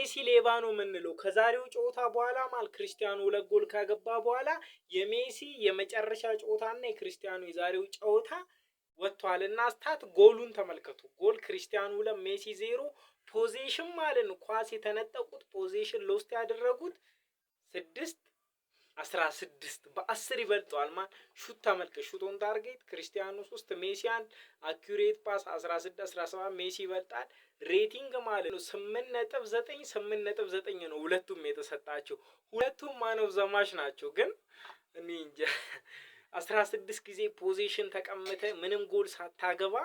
ሜሲ ሌባ ነው የምንለው ከዛሬው ጨዋታ በኋላ ማለት ክርስቲያኖ ሁለት ጎል ካገባ በኋላ የሜሲ የመጨረሻ ጨዋታና የክርስቲያኖ የዛሬው ጨዋታ ወጥቷል እና stat ጎሉን ተመልከቱ። ጎል ክርስቲያኖ 2፣ ሜሲ 0። Possession ማለት ነው ኳስ የተነጠቁት፣ possession lost ያደረጉት 6-16፣ በ10 ይበልጠዋል። ማን shoot ተመልከት። Shoot on target ክርስቲያኖ 3፣ ሜሲ 1። Accurate pass 16-17፣ ሜሲ ይበልጣል። Rating ማለት ነው 8.9፣ 8.9 ነው ሁለቱም የተሰጣቸው። ሁለቱም man of the match ናቸው። ግን እኔ እንጃ፣ 16 ጊዜ possession ተቀምተ ምንም ጎል ሳታገባ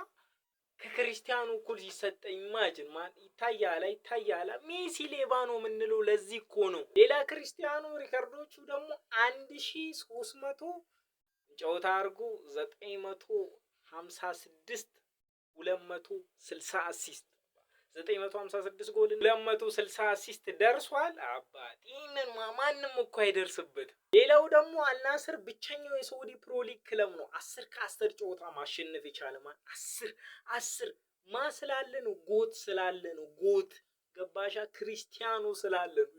ከክርስቲያኑ እኩል ሲሰጠኝ imagine man፣ ይታያላ ይታያላ። ሜሲ ሌባ ነው የምንለው ለዚህ እኮ ነው። ሌላ ክርስቲያኖ ሪከርዶቹ ደግሞ 1300 ጨዋታ አድርጎ 956፣ 260 assist፣ 956 ጎል፣ 260 assist ደርሷል። አባት ይህንን ማንም እኮ አይደርስበትም። ሌላው ደግሞ አልናስር ብቸኛው የሳውዲ ፕሮ ሊግ ክለብ ነው 10 ከ10 ጨዋታ ማሸነፍ የቻለ። ማን 10 10 ማ ስላለ ነው? GOAT ስላለ ነው። GOAT ገባሻ? ክርስቲያኖ ስላለ ነው።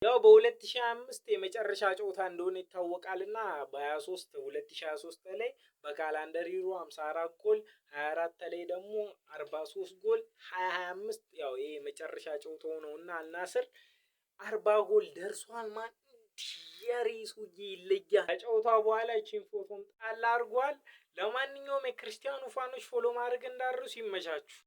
ያው በ2025 የመጨረሻ ጨዋታ እንደሆነ ይታወቃልና በ23 2023 ላይ በ calendar year ኡ 54 ጎል፣ 24 ላይ ደግሞ 43 ጎል፣ 2025 ያው ይሄ የመጨረሻ ጨዋታው ነው እና አልናስር 40 ጎል ደርሷል። ማን የሬሱ ይለያል። ከጨዋታው በኋላ ይቺን ፎቶም ጣል አድርጓል። ለማንኛውም የክርስቲያኑ fan ኦች follow ማድረግ እንዳትረሱ። ይመቻችሁ።